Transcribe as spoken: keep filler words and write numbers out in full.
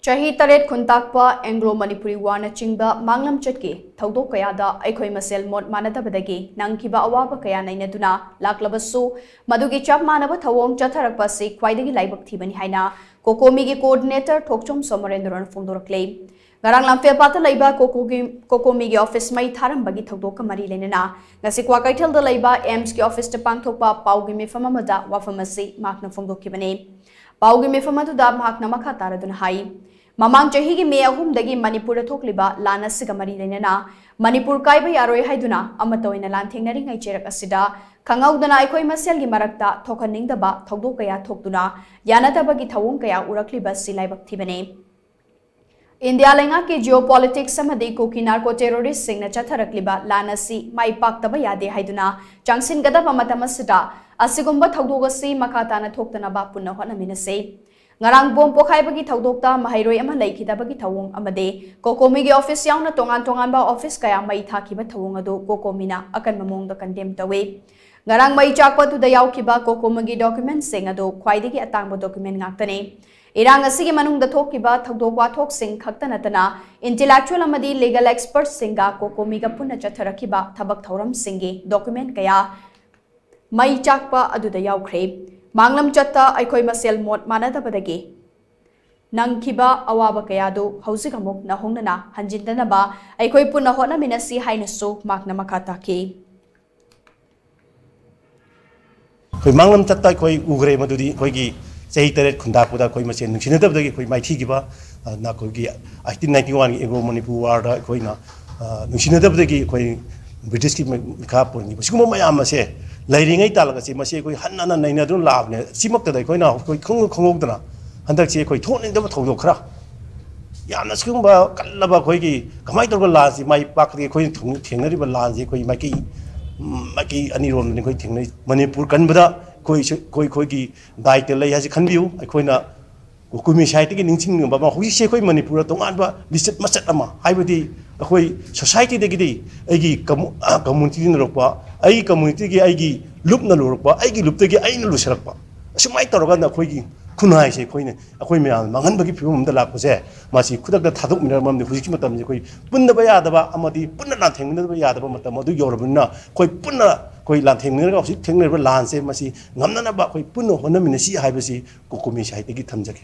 ꯆꯍꯤ ꯇꯔꯦꯠ ꯈꯨꯟꯇꯥꯛꯄ ꯑꯦꯡꯒ꯭ꯂꯣ ꯃꯅꯤꯄꯨꯔꯤ ꯋꯥꯔꯅꯆꯤꯡꯕ ꯃꯥꯡꯂꯝ ꯆꯠꯈꯤ꯫ ꯊꯧꯗꯣꯛ ꯀꯌꯥꯗ ꯑꯩꯈꯣꯏ ꯃꯁꯦꯜ ꯃꯣꯠ ꯃꯥꯟꯅꯗꯕꯗꯒꯤ ꯅꯪꯈꯤꯕ ꯑꯋꯥꯕ ꯀꯌꯥ ꯅꯩꯅꯗꯨꯅ ꯂꯥꯛꯂꯕꯁꯨ, ꯃꯗꯨꯒꯤ ꯆꯞ ꯃꯥꯟꯅꯕ ꯊꯧꯑꯣꯡ ꯆꯠꯊꯔꯛꯄ ꯑꯁꯤ ꯈ꯭ꯋꯥꯏꯗꯒꯤ ꯂꯥꯏꯕꯛ ꯊꯤꯕꯅꯤ ꯍꯥꯏꯅ ꯀꯣꯀꯣꯃꯤꯒꯤ coordinator ꯊꯣꯛꯆꯣꯝ ꯁꯣꯃꯣꯔꯦꯟꯗ꯭ꯔꯣꯅ ꯐꯣꯡꯗꯣꯔꯛꯂꯦ꯫ ꯉꯔꯥꯡ ꯂꯝꯐꯦꯜꯄꯥꯠꯇ ꯂꯩꯕ ꯀꯣꯀꯣꯒꯤ, ꯀꯣꯀꯣꯃꯤꯒꯤ office ꯃꯩ ꯊꯥꯔꯝꯕꯒꯤ ꯊꯧꯗꯣꯛꯀ ꯃꯔꯤ ꯂꯩꯅꯅ ꯉꯁꯤ ꯀ꯭ꯋꯥꯀꯩꯊꯦꯜꯗ ꯂꯩꯕ AIIMSꯀꯤ officeꯇ ꯄꯥꯡꯊꯣꯛꯄ ꯄꯥꯎꯒꯤ ꯃꯤꯐꯝ ꯑꯃꯗ ꯋꯥꯐꯝ ꯑꯁꯤ ꯃꯍꯥꯛꯅ ꯐꯣꯡꯗꯣꯛꯈꯤꯕꯅꯤ꯫ ꯄꯥꯎꯒꯤ ꯃꯤꯐꯝ ꯑꯗꯨꯗ ꯃꯍꯥꯛꯅ ꯃꯈꯥ ꯇꯥꯔꯗꯨꯅ ꯍꯥꯏ, ꯃꯃꯥꯡ ꯆꯍꯤꯒꯤ ꯃꯦ ꯑꯍꯨꯝꯗꯒꯤ ꯃꯅꯤꯄꯨꯔꯗ ꯊꯣꯛꯂꯤꯕ ꯂꯥꯟ ꯑꯁꯤꯒ ꯃꯔꯤ ꯂꯩꯅꯅ ꯃꯅꯤꯄꯨꯔ ꯀꯥꯏꯕ ꯌꯥꯔꯣꯏ ꯍꯥꯏꯗꯨꯅ ꯑꯃꯠꯇ ꯑꯣꯏꯅ ꯂꯥꯟꯊꯦꯡꯅꯔꯤꯉꯩ ꯆꯩꯔꯛ ꯑꯁꯤꯗ ꯈꯪꯍꯧꯗꯅ ꯑꯩꯈꯣꯏ ꯃꯁꯦꯜꯒꯤ ꯃꯔꯛꯇ ꯊꯣꯛꯍꯟꯅꯤꯡꯗꯕ ꯊꯧꯗꯣꯛ ꯀꯌꯥ ꯊꯣꯛꯇꯨꯅ ꯌꯥꯅꯗꯕꯒꯤ ꯊꯧꯑꯣꯡ ꯀꯌꯥ ꯎꯔꯛꯂꯤꯕ ꯑꯁꯤ ꯂꯥꯏꯕꯛ ꯊꯤꯕꯅꯤ꯫ ꯏꯟꯗꯤꯌꯥ ꯂꯩꯉꯥꯛꯀꯤ geopoliticsꯁꯤꯡꯅ ꯆꯠꯊꯔꯛꯂꯤꯕ ꯂꯥꯟ ꯑꯁꯤ ꯃꯥꯏ ꯄꯥꯛꯇꯕ ꯌꯥꯗꯦ ꯍꯥꯏꯗꯨꯅ ꯆꯪꯁꯤꯟꯒꯗꯕ ꯃꯇꯝ ꯑꯁꯤꯗ ꯑꯁꯤꯒꯨꯝꯕ ꯊꯧꯗꯣꯛ ꯑꯁꯤ ꯃꯈꯥ ꯇꯥꯅ ꯊꯣꯛꯇꯅꯕ ꯄꯨꯟꯅ ꯍꯣꯠꯅꯃꯤꯟꯅꯁꯤ꯫ ꯉꯔꯥꯡ bomb ꯄꯣꯈꯥꯏꯕꯒꯤ ꯊꯧꯗꯣꯛꯇ ꯃꯍꯩꯔꯣꯏ ꯑꯃ ꯂꯩꯈꯤꯗꯕꯒꯤ ꯊꯧꯑꯣꯡ ꯑꯃꯗꯤ ꯀꯣꯀꯣꯃꯤꯒꯤ office ꯌꯥꯎꯅ ꯇꯣꯉꯥꯟ ꯇꯣꯉꯥꯟꯕ office ꯀꯌꯥ ꯃꯩ ꯊꯥꯈꯤꯕ ꯊꯧꯑꯣꯡ ꯑꯗꯨ ꯀꯣꯀꯣꯃꯤꯅ ꯑꯀꯟꯕ ꯃꯑꯣꯡꯗ condemn ꯇꯧꯏ꯫ ꯉꯔꯥꯡ ꯃꯩ ꯆꯥꯛꯄ ꯑꯗꯨꯗ ꯌꯥꯎꯈꯤꯕ ꯀꯣꯀꯣꯃꯤꯒꯤ documentꯁꯤꯡ ꯑꯗꯨ ꯈ꯭ꯋꯥꯏꯗꯒꯤ ꯑꯇꯥꯡꯕ document ꯉꯥꯛꯇꯅꯤ꯫ ꯏꯔꯥꯡ ꯑꯁꯤꯒꯤ ꯃꯅꯨꯡꯗ ꯊꯣꯛꯈꯤꯕ ꯊꯧꯗꯣꯛ ꯋꯥꯊꯣꯛꯁꯤꯡ ꯈꯛꯇ ꯅꯠꯇꯅ intellectual ꯑꯃꯗꯤ legal expertꯁꯤꯡꯒ ꯀꯣꯀꯣꯃꯤꯒ ꯄꯨꯟꯅ ꯆꯠꯊꯔꯛꯈꯤꯕ ꯊꯕꯛ ꯊꯧꯔꯝꯁꯤꯡꯒꯤ document ꯀꯌꯥ ꯃꯩ ꯆꯥꯛꯄ ꯑꯗꯨꯗ ꯌꯥꯎꯈ꯭ꯔꯦ꯫ ꯃꯥꯡꯂꯝ ꯆꯠꯇ ꯑꯩꯈꯣꯏ ꯃꯁꯦꯜ ꯃꯣꯠ ꯃꯥꯟꯅꯗꯕꯗꯒꯤ ꯅꯪꯈꯤꯕ ꯑꯋꯥꯕ ꯀꯌꯥꯗꯨ ꯍꯧꯖꯤꯛ ꯑꯃꯨꯛ ꯅꯧꯍꯧꯅꯅ ꯍꯟꯖꯤꯟꯗꯅꯕ ꯑꯩꯈꯣꯏ ꯄꯨꯟꯅ ꯍꯣꯠꯅꯃꯤꯟꯅꯁꯤ ꯍꯥꯏꯅꯁꯨ ꯃꯍꯥꯛꯅ ꯃꯈꯥ ꯇꯥꯈꯤ꯫ ꯑꯩꯈꯣꯏ ꯃꯥꯡꯂꯝ ꯆꯠꯇ ꯑꯩꯈꯣꯏ ꯎꯈ꯭ꯔꯦ, ꯃꯗꯨꯗꯤ ꯑꯩꯈꯣꯏꯒꯤ ꯆꯍꯤ ꯇꯔꯦꯠ ꯈꯨꯟꯗꯥꯛꯄꯗ ꯑꯩꯈꯣꯏ ꯃꯁꯦꯟ ꯅꯨꯡꯁꯤꯅꯗꯕꯗꯒꯤ ꯑꯩꯈꯣꯏ ꯃꯥꯏꯊꯤꯈꯤꯕ, ꯑꯗꯨꯅ ꯑꯩꯈꯣꯏꯒꯤ eighteen ninety oneꯒꯤ Anglo Manipur warꯗ ꯑꯩꯈꯣꯏꯅ, ꯑ, ꯅꯨꯡꯁꯤꯅꯗꯕꯗꯒꯤ ꯑꯩꯈꯣꯏ Britishꯀꯤ ꯃꯤ-, ꯃꯤꯈꯥ ꯄꯣꯟꯈꯤꯕ, ꯁꯤꯒꯨꯝꯕ ꯃꯌꯥꯝ ꯑꯁꯦ ꯂꯩꯔꯤꯉꯩ ꯇꯥꯜꯂꯛ ꯑꯁꯤ ꯃꯁꯤ ꯑꯩꯈꯣꯏ ꯍꯟꯅ ꯍꯟꯅ ꯅꯩꯅꯗꯨꯅ ꯂꯥꯛꯑꯕꯅꯦ꯫ ꯁꯤꯃꯛꯇꯗ ꯑꯩꯈꯣꯏꯅ ꯑꯩꯈꯣꯏ ꯈꯪ-, ꯈꯪꯍꯧꯗꯅ ꯍꯟꯗꯛꯁꯤ ꯑꯩꯈꯣꯏ ꯊꯣꯛꯅꯤꯡꯗꯕ ꯊꯧꯗꯣꯛ ꯈꯔ, ꯌꯥꯝꯅ ꯁꯤꯒꯨꯝꯕ ꯀꯜꯂꯕ ꯑꯩꯈꯣꯏꯒꯤ ꯀꯃꯥꯏꯅ ꯇꯧꯔꯒ ꯂꯥꯟꯁꯤ ꯃꯥꯏ ꯄꯥꯛꯀꯗꯒꯦ? ꯑꯩꯈꯣꯏꯅ ꯊꯨꯡ-, ꯊꯦꯡꯅꯔꯤꯕ ꯂꯥꯟꯁꯤ ꯑꯩꯈꯣꯏ ꯃꯥꯏꯀꯩ, ꯎꯝ, ꯃꯥꯏꯀꯩ ꯑꯅꯤꯔꯣꯝꯗꯅꯤ ꯑꯩꯈꯣꯏ ꯊꯦꯡꯅꯔꯤ꯫ ꯃꯅꯤꯄꯨꯔ ꯀꯟꯕꯗ ꯑꯩꯈꯣꯏ ꯁ-, ꯑꯩꯈꯣꯏ, ꯑꯩꯈꯣꯏꯒꯤ ꯗꯥꯏꯇ ꯂꯩ ꯍꯥꯏꯁꯤ ꯈꯟꯕꯤꯌꯨ꯫ ꯑꯩꯈꯣꯏꯅ ꯀꯨꯀꯤ ꯃꯤꯁꯥꯏꯠꯇꯒꯤ ꯅꯤꯡꯁꯤꯡꯅꯤꯡꯕ ꯑꯃ, ꯍꯧꯖꯤꯛꯁꯦ ꯑꯩꯈꯣꯏ ꯃꯅꯤꯄꯨꯔꯗ ꯇꯣꯉꯥꯟꯕ ꯂꯤꯆꯠ ꯃꯆꯠ ꯑꯃ, ꯍꯥꯏꯕꯗꯤ ꯑꯩꯈꯣꯏ societyꯗꯒꯤꯗꯤ ꯑꯩꯒꯤ ꯀꯝꯃꯨ-, ꯑ, communityꯅ ꯂꯧꯔꯛꯄ, ꯑꯩꯒꯤ communityꯒꯤ ꯑꯩꯒꯤ ꯂꯨꯞꯅ ꯂꯧꯔꯛꯄ, ꯑꯩꯒꯤ ꯂꯨꯞꯇꯒꯤ ꯑꯩꯅ ꯂꯨꯁꯜꯂꯛꯄ, ꯑꯁꯨꯃꯥꯏꯅ ꯇꯧꯔꯀꯥꯟꯗ ꯑꯩꯈꯣꯏꯒꯤ ꯈꯨꯟꯅꯥꯏꯁꯦ ꯑꯩꯈꯣꯏꯅ, ꯑꯩꯈꯣꯏ ꯃꯌꯥꯝ ꯃꯥꯡꯍꯟꯕꯒꯤ ꯐꯤꯕꯝ ꯑꯃꯗ ꯂꯥꯛꯄꯁꯦ, ꯃꯁꯤ ꯈꯨꯗꯛꯇ ꯊꯥꯗꯣꯛꯃꯤꯟꯅꯔꯕ ꯃꯔꯝꯗꯤ ꯍꯧꯖꯤꯛꯀꯤ ꯃꯇꯝꯁꯦ ꯑꯩꯈꯣꯏ ꯄꯨꯟꯗꯕ ꯌꯥꯗꯕ ꯑꯃꯗꯤ ꯄꯨꯟꯅ ꯂꯥꯟꯊꯦꯡꯃꯤꯟꯅꯗꯕ ꯌꯥꯗꯕ ꯃꯇꯝ ꯑꯗꯨ ꯌꯧꯔꯕꯅꯤꯅ, ꯑꯩꯈꯣꯏ ꯄꯨꯟꯅ ꯑꯩꯈꯣꯏ ꯂꯥꯟꯊꯦꯡꯃꯤꯟꯅꯔꯒ ꯍꯧꯖꯤꯛ ꯊꯦꯡꯅꯔꯤꯕ ꯂꯥꯟꯁꯦ ꯃꯁꯤ ꯉꯝꯅꯅꯕ ꯑꯩꯈꯣꯏ ꯄꯨꯟꯅ ꯍꯣꯠꯅꯃꯤꯟꯅꯁꯤ ꯍꯥꯏꯕꯁꯤ ꯀꯣꯀꯣꯃꯤ ꯁꯥꯍꯤꯇꯒꯤ ꯊꯝꯖꯒꯦ꯫